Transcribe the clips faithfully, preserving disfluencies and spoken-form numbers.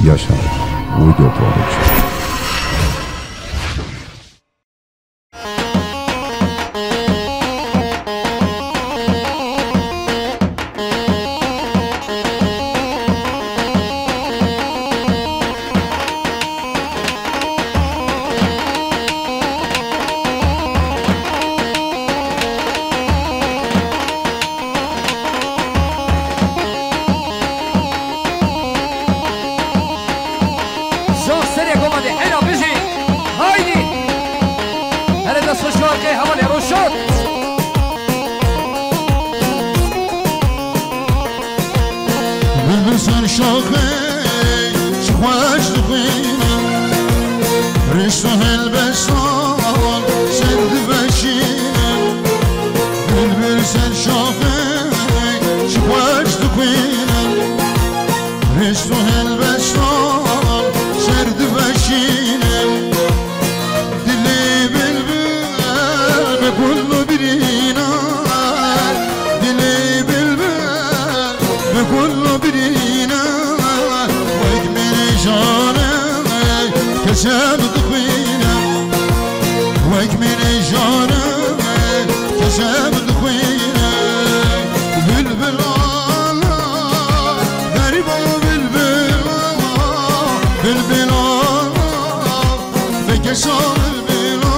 Yaşar Video Production. Şax serê goma de hela bijî. Haydi. Hele dest xweş û arkê hevalê roşot. Bilbil ser şaxê çi xweş dixwîne, rişt û helbestan ser diveşîne. Bilbil ser şaxê çi xweş dixwîne, rişt û helbestan ser diveşîne. Dilê bilbil bi gul û birîna, dilê bilbil bi gul û birîna, wek min jane kesem dixwîne, wek min jane kesem dixwîne. Bilbil ala, geriba bilbil, bilbil ala. Vekesa bilbila,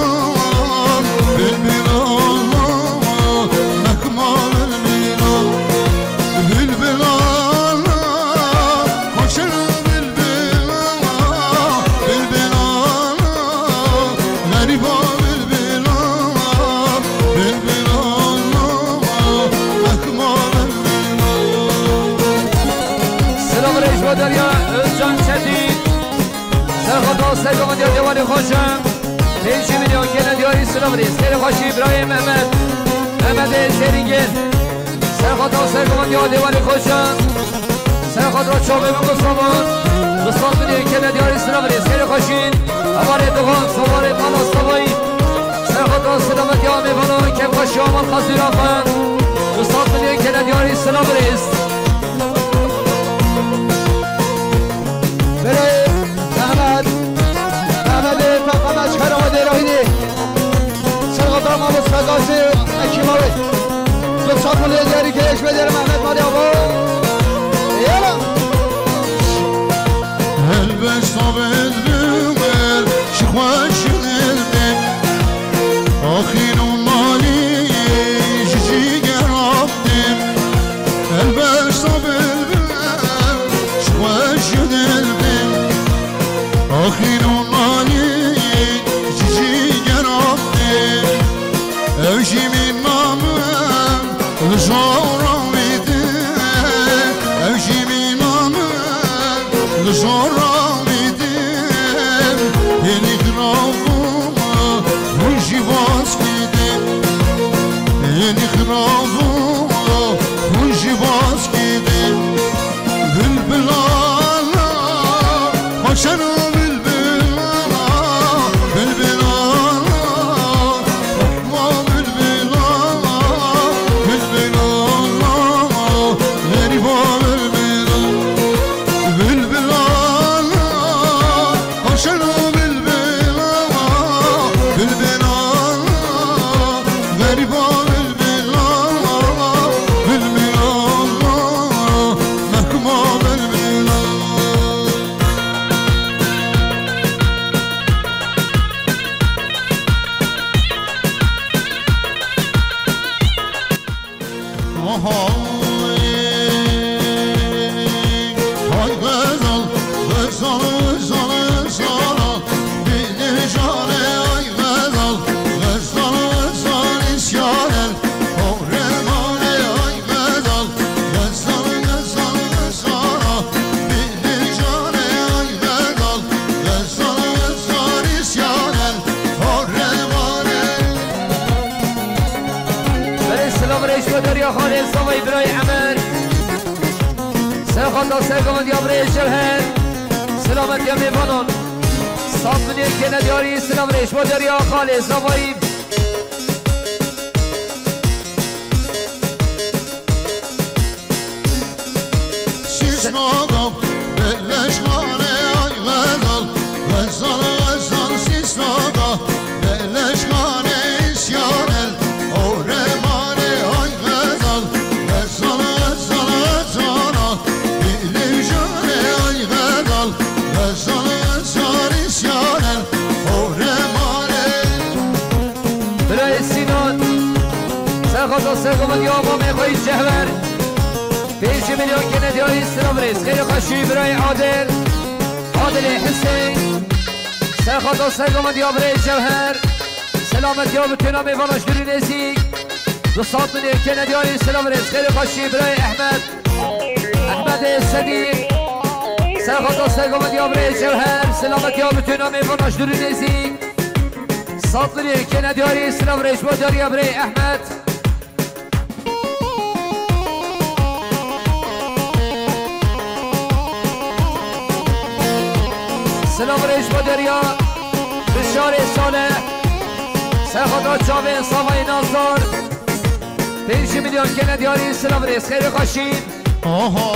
bilbila, mehkima bilbila, bilbila, koçera bilbila, bilbila, geriba bilbila, bilbila, mehkima bilbila. Selam reis Derya Özcan Çetin. Serxota Sergovan ya dewanê xweş e. Pêncî milyon gene diyarî silav rê. Serê xweşî Îbrahîm Mehmet. Mehmetê Serîngê. Serxota Sergovan ya dewanê xweş e. Serxota çavê min Mustafa. Mustafa milyon gene diyarî silav rê. Serê xweşî. Hevalê Doğan, Sovarê Mala Savayî. Serxota silamet ya mêvanan, kevxweşiya mal xezûra xwe. Mustafa milyon gene diyarî silav rê. Berê Mehmet, Mehmetê Paqana ji xera we dêra hînê. Serxota Mamosta Gazê Ekîma wê. Li Çapulê diyarî gelêş ve dêra Mehmet malê ava. Yala. Helbesta bilbil, ji xweş dilbê. Axîn û malî ji cîgera bidê. Helbesta bilbil, ji xweş dilbê. Axîn û malî ji cîgera bidê. Ew jî mîna min li jora wî din. Ew jî mîna min li jora wî din. Hênî xirab bû, hûn jî vaz kidin. Hênî xirab bû, hûn jî vaz kidin. Bilbilana, xweşena bilbilana, bilbilana, hukma bilbilana, bilbilana, geriba bilbilana, bilbilana, xweşena bilbilana, bilbilana, geriba bilbilana, bilbilana, mehkuma bilbilana. Hay, hay, Xezal, Xezal, Xezal, Xezal, bînî canê, ay Xezal, Xezal, Xezal, îsyan el, horê malê, ay Xezal, Xezal, Xezal, Xezal, bînî canê, ay Xezal, Xezal, Xezal, îsyan el, horê malê. Belê silav rêş ve derya xalê Zavayî birayê Emer. Serxata Sergovan ya birayê Cevher. Silamet ya mêvanan. Sat milyon gene diyarî silav rêş ve derya xalê Zavayî. Şişnagam, beleş xalê Sergovindiya mamê xwe yî Cehwer. Pêncî milyon kene diyarî silav rêz. Xêrê xweşî birayê Adil. Adilê Hisên. Serxata sergovindiya birayê Cewher. Selametiya bi têna mêvana ji dûrî nêzîk. Du sed milyon kene diyarî silav rêz. Xêrê xweşî birayê Ehmed. Ehmedê Sedî. Serxata sergovindiya birayê Cewher. Selametiya bi têna mêvana ji dûrî nêzîk. Sed milyon kene diyarî silav rêz bo diyariya birayê Ehmed. Silav rêz bo deriya Bişarê Saleh. Serxata çavên Savayê Nazdar. Pêncî milyon kene diyarî silav rêz. Xêrê xweşî. Aha,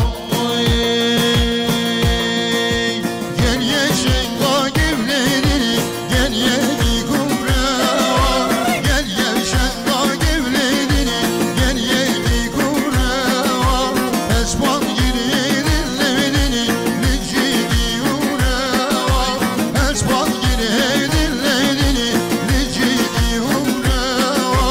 gel yeşenga gevledini, gel yedi kumrewa, gel yeşenga gevledini, gel yedi kumrewa, espan giri dilledini, licigi urewa, espan giri dilledini, licigi urewa.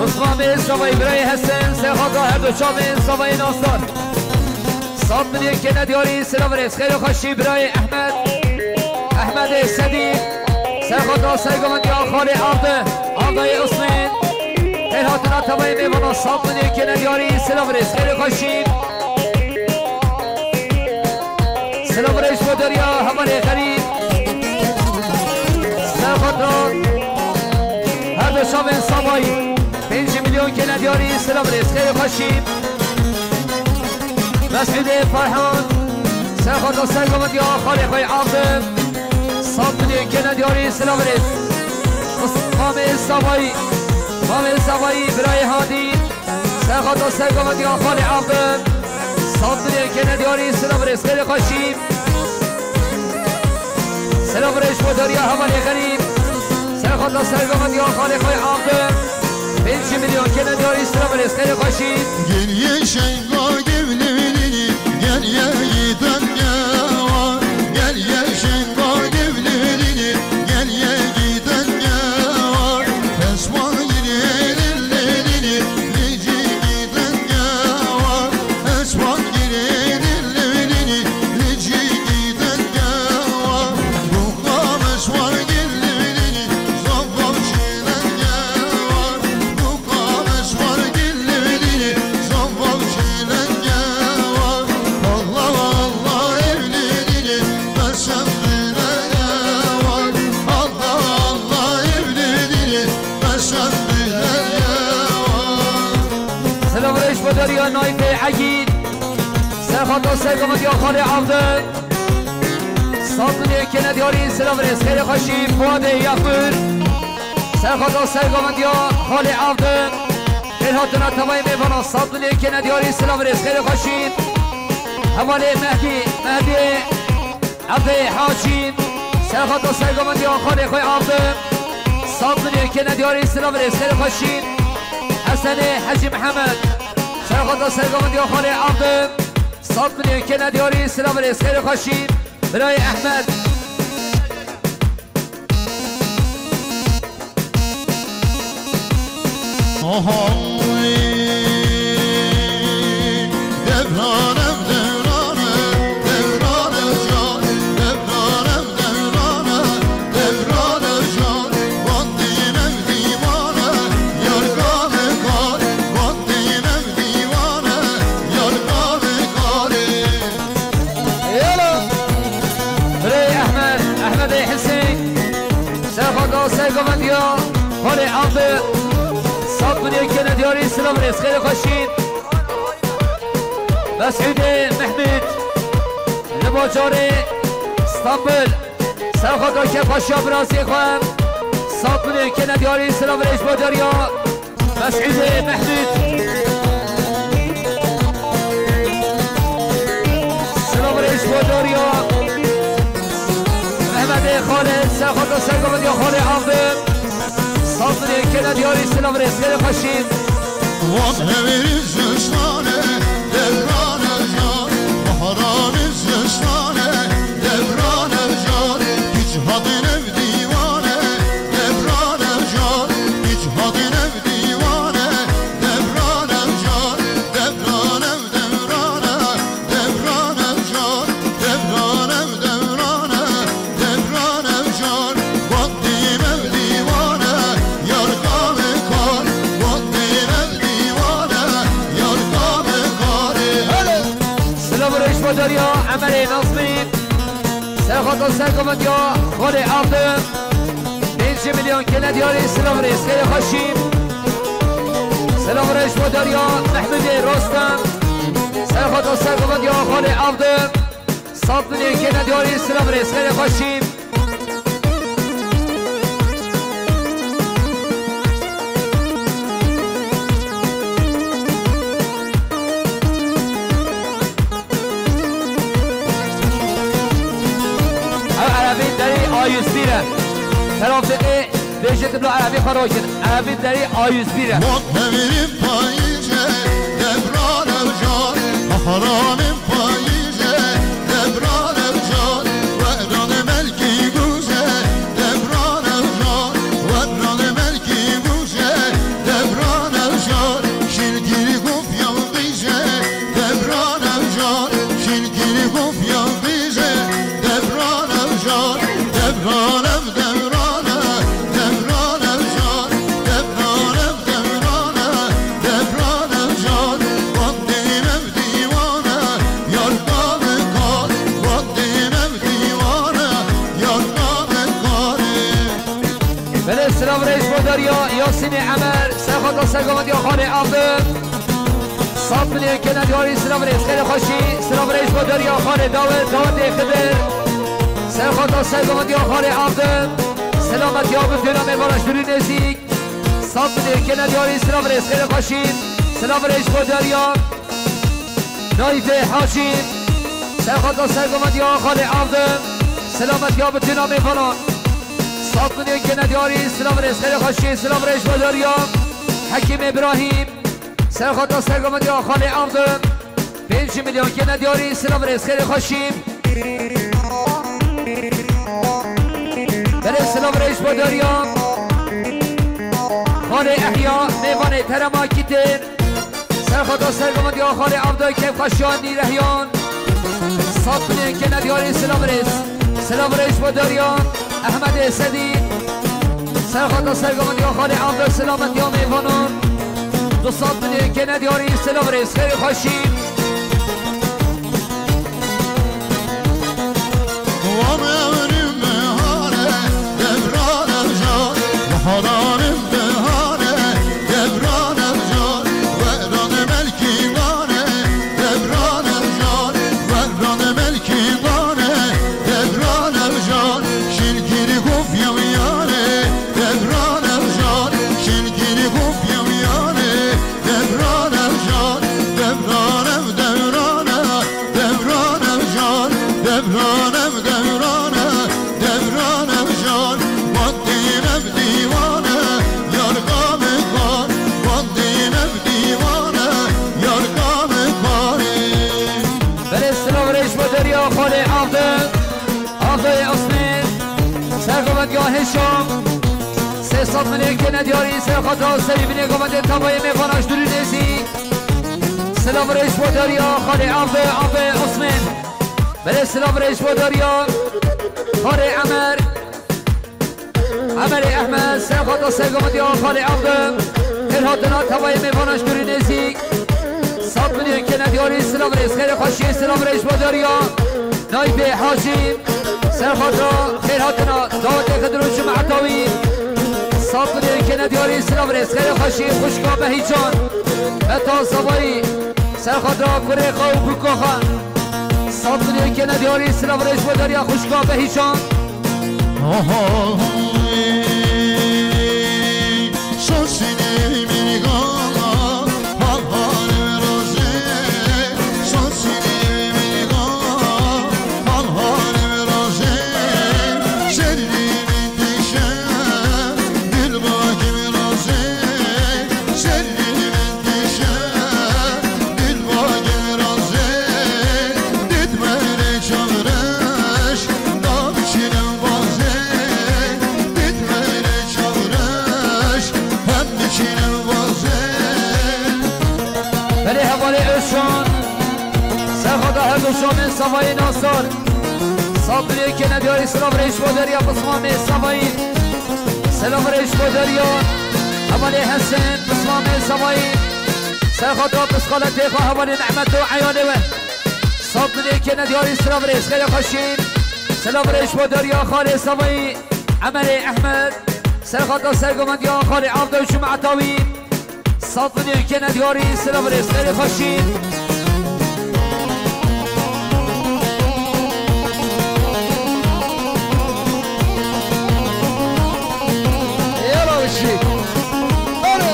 Osman Bey Savayî birayê Hesen, Serxata her du çavên Savayê Nasar. Sed milyon kene diyarî silav rêz. Xêr û xweşî birayê Ehmed. Ehmedê Sedî. Serxata sergovindiya xalê Avdi. Avdayê Usmên. Xêr hatina tevayê mêvana sed milyon kene diyarî silav rêz. Xêr û xweşî. Silav rêz bo deriya hevalê xerîb. Serxata her du çavên Savayî. Pêncî milyon kene diyarî silav rêz. Xêr û xweşî. Mesûdê Ferhan, serxata sergovindiya xalê xwe yê Avdi, sed milyon kene diyarî silav rêz. Mamê Savayî, mamê Savayî, birayê Hadî, serxata sergovindiya xalê Avdi, sed milyon kene diyarî silav rêz. Xêr û xweşî. Silav rêz bo deriya hevalê xerîb. Serxata sergovindiya xalê xwe yê Avdi. Pêncî milyon kene diyarî silav rêz. Xêr û xweşî. Geriye şenga gevlevlini, geriye giden geva. Geriye şenga gevlevlini, geriye giden geva. Esma gire ellerini, licik giden geva. Esma gire ellerini, licik giden geva. Bu kames var gillerini, zambam şiren geva. Bu kames var gillerini, zambam şiren geva. Allah Allah evliliğini, ben sen bile geva. Allah Allah evliliğini, ben sen bile geva. Silav rêz bo deriya Nayfê Egîd. Serxata sergovindiya xalê Avdi. Sed milyon kene diyarî silav rêz. Xêr û xweşî Fuadê Yaqûr. Serxata sergovindiya xalê Avdi. Xêr hatina tevayê mêvana sed milyon kene diyarî silav rêz. Xêr û xweşî. Hevalê Mehdî, Mehdî. Evdê Hacî, serxata sergovindiya xalê xwe Avdi. Sed milyon kene diyarî silav rêz. Xêr û xweşî. Hesenê Hecî Mihemed, serxata sergovindiya xalê Avdi. Sed milyon kene diyarî silav rêz. Xêr û xweşî. Birayê Ehmed. Aha, devranem, devranem, devranem can, devranem, devranem, devranem can. Van dînem dîvane, yar kame kare, van dînem dîvane, yar kame kare. Yala! Birê Ehmed, Ehmedê Hisên, serxata sergovindiya xalê Avdi, sed milyon kene diyarî silav rêz. Xêr û xweşî. Mesûdê Mehmûd, li bajarê Stenbul, serxata kêfxweşiya birazê xwe, sed milyon kene diyarî silav rêz bo deriya. Mesûdê Mehmûd. Silav rêz bo deriya. Serxota sergovindiya xalê Avdi. Sazliyê kene diyarî silav rêzgerê xweşî. Wan hevêrî zistane, devrane jan, baharane zistane, devrane jan, hiç hadî nev dîwane, devrane jan, hiç hadî nev dîwane, devrane jan, devrane, devrane. Devrane jan, devrane, devrane, devrane jan, got dîme dîwane, yar kamê kar, got dîme dîwane, yar kamê karê. Hele! Silav û rêş bo dariya Emerê Nazmî. Serxota sergovindiya xalê Avdi. Pêncî milyon kene diyarî silav rêz xêrê xweşî. Silav rêş bo dariya Mehmûdê Rostem. Serxota sergovindiya xalê Avdi. Sed milyon kene diyarî silav rêz xêrê xweşî. Ev erebî derî A yüz bir e. Terafîkê bêjê tu bila erebî xwe rakin. Erebî derî A yüz bir e. Wan hevîrî payîzê, devrane jan, baharane payîzê, devrane jan, weranê melkî gûzê, devrane jan, weranê melkî gûzê, devrane jan, şîrgirî gû Yalnızca devran evcan, şilgili gop yalnızca devran evcan, devran ev devran ev, devran evcan, devran ev devran ev, devran evcan, vatîm ev dîwane, yar kamê kar, vatîm ev dîwane, yar kamê karê. Belê silav rêz bo dariya Yasînê Emer, serxata sergovindiya xanê Avdi. Sed milyon kene diyarî silav rêz xêrê xweşî, silav rêz bo dariya xanê Dawid, Dawidê Xidir. Serxata sergovindiya xanê Avdi. Selametiya bi têna mêvana ji dûrî nêzîk. Sed milyon kene diyarî silav rêz xêrê xweşî, silav rêz bo dariya. Naîfê Hacî, serxata sergovindiya xalê Avdi, selametiya bi têna mêvanan. Sed milyon kene diyarî, silav rêz xêrê xweşî, silav rêz bo dariya. Hekîm Îbrahîm, serxata sergovindiya xalê Avdi, pêncî milyon kene diyarî, silav rêz xêrê xweşî. Belê silav rêz bo dariya. Xalê Ehya, mêvanê terema kîtên. Serxata sergovindiya xalê Avdi kevxweşiya Nîrehyan. Sed milyon kene diyarî silav rêz. Silav rêz bo dariya Ehmedê Sedî. Serxata sergovindiya xalê Avdi selametiya mêvanan. Du sed milyon kene diyarî silav rêz xêrê xweşî. Wan evrim bihare, devran evcan, baharan im bihare, devran evcan, weran melkî dane, devran evcan, weran melkî dane, devran evcan, şilgirî gop yew yare, devran evcan, şilgirî gop yew yare, devran evcan, devran ev devran e, devran evcan, devran ev devran e, devran evcan, vatîm ev dîwane, yar kamê kar, vatîm ev dîwane, yar kamê karê. Belê silav rêz bo dariya xalê Avdi, Avdayê Osmên, sergovindiya Hêşam, sê sed milyon kene diyarî, serxata serî binê govendê tavayê mêvana ji dûrî nêzîk. Silav rêz bo dariya xalê Avdi, Avdayê Osmên. Belê silav rêz bo dariya xalê Emer. Emerê Ehmed, serxata sergovindiya xalê Avdi. Xêr hatina tavayê mêvana ji dûrî nêzîk. Sed milyon kene diyarî, silav rêz xêrê xweşî, silav rêz bo dariya. Naîfê Hacî, serxata xêr hatina dawetê Xidir û cemaeta wî. Sed milyon kene diyarî, silav rêz xêrê xweşî, xwişka Behîcan. Meta Zavayî, serxata kurê xwe û bûka xwe. Sed milyon kene diyarî, silav rêz bo dariya xwişka Behîcan. Belê hevalê Özcan. Serxada her du şamê Savayê Nasar. Sat milyon kene diyarî silav rêş bo derya pismamê Savayî. Silav rêş bo derya hevalê Hesen pismamê Savayî. Serxada pisxaletê xwe hevalê Nehmet û eyalê we. Sat milyon kene diyarî silav rêş xêrê xweşîn. Silav rêş bo derya xalê Savayî. Emelê Ehmed. Serxada sergovendiya xalê Avda û Cuma Tawî. Sat milyon kene diyarî silav rêz xêrê xweşî. Yala wişî. Are.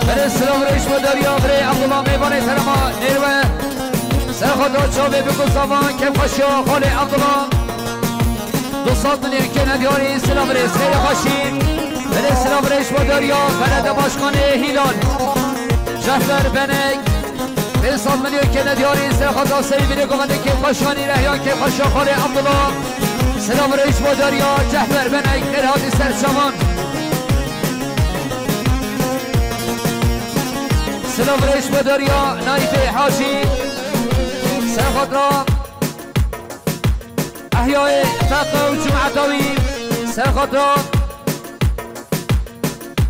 Belê silav rêş bo derya birê Abdullah mêvanê terema nêrwe. Serxada çavê bi guzavan kêfxweşiya xalê Abdullah. Du sed milyon kene diyarî silav rêz xêrê xweşî. Belê silav rêş bo derya belede başkanê Hîlal. Cehber Benek. Pênc sed milyon kene diyarî serxada seyî binê govendê kêfxweşanî rehya kêfxweşa xalê Abdullah. Silav rêş bo derya Cehber Benek xêr hatî ser çavan. Silav rêş bo derya Naîfê Hacî. Serxada Ehyayê Feqa û Cuma Tawî. Serxada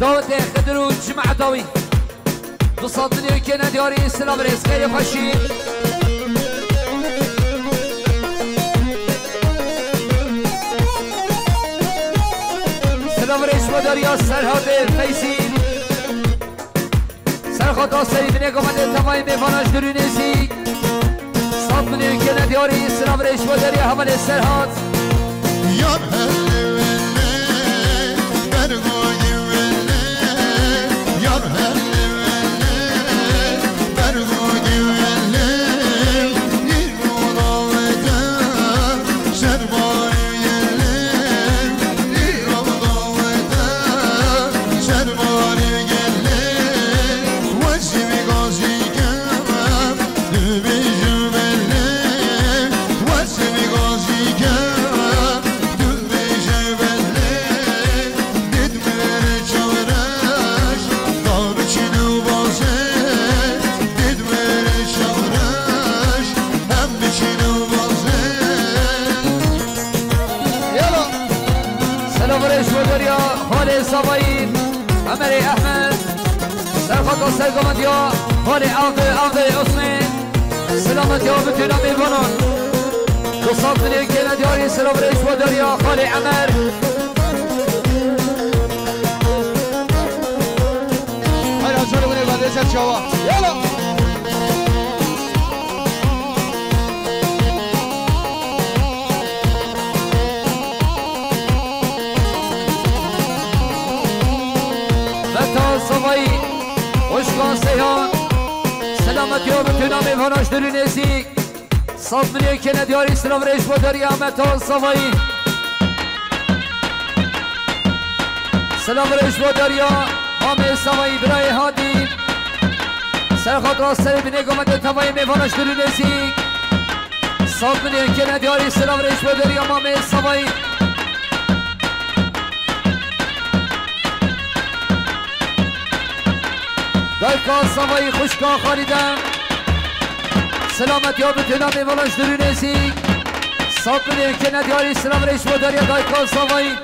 Dawetê Xidir û Cima Edawî. Du sed milyon kene diyarî silav rêz xêrê xweşî. Silav rêz bo dariya Serhatê Feysî. Serxada serî binê govendê tevayê mêvana ji dûrî nêzîk. Sed milyon kene diyarî silav rêz bo dariya hevalê Serhat. Yar hele wele, bergoyê wele, yar hele wele, bergoyê wele, nîro dawete, şerbarê yele, nîro dawete, şerbarê yele, wesî vî gazî ke. Dibêjim belê, wesê vî gazî ke, dibêje belê, did were çareş, da biçîne û bazê, did were çareş, em biçîne û bazê. Yala! Selam reş bo deriya, xalê Savayî, Emerê Ehmed. Serxata sergovendiya xalê Avdê, Avdê Osmê. Selametiya bitûna mêvanan. Du sed milyon kene diyarî selam reş bo deriya xalê Emer. Hayır, hazır olun, eyvallah, ser çava. Yala. Meta Savayî, Xwişka Seyhan, selametiya bitûna mêvana ji dûr û nêzîk. Sed milyon kene diyarî silav rêş bo deriya Meta Savayî. Silav rêş bo deriya Mamê Savayî, birayê Hadî. Serxat rast serê binê govendê tevayê mêvana ji dûr û nêzîk. Sed milyon kene diyarî silav rêş bo deriya Mamê Savayî. Dayka Savayî, xwişka Xalîde. Selametiya bitûna mêvana ji dûr û nêzîk. Sed milyon kene diyarî silav rêş bo deriya Dayka Savayî.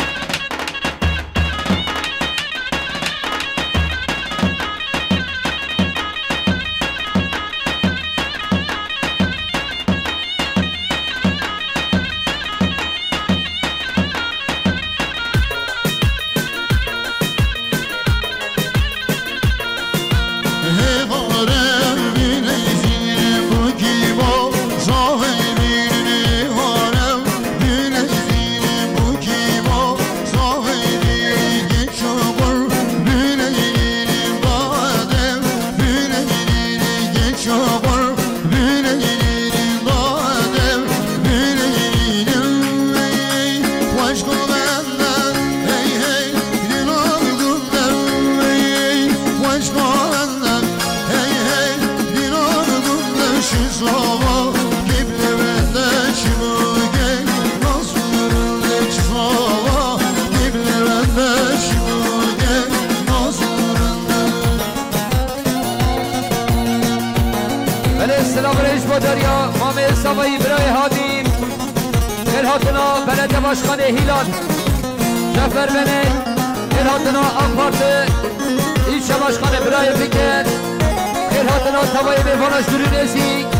Birêj Badariya, Mamê Savayî, birayê Hadî. Xêrhatina Belediye Başkanê Hîlan. Cefer Bene, xêrhatina AK Parti, ilçe başkanê birayê Fikir. Xêrhatina tevayê mêvana ji durû nêzîk.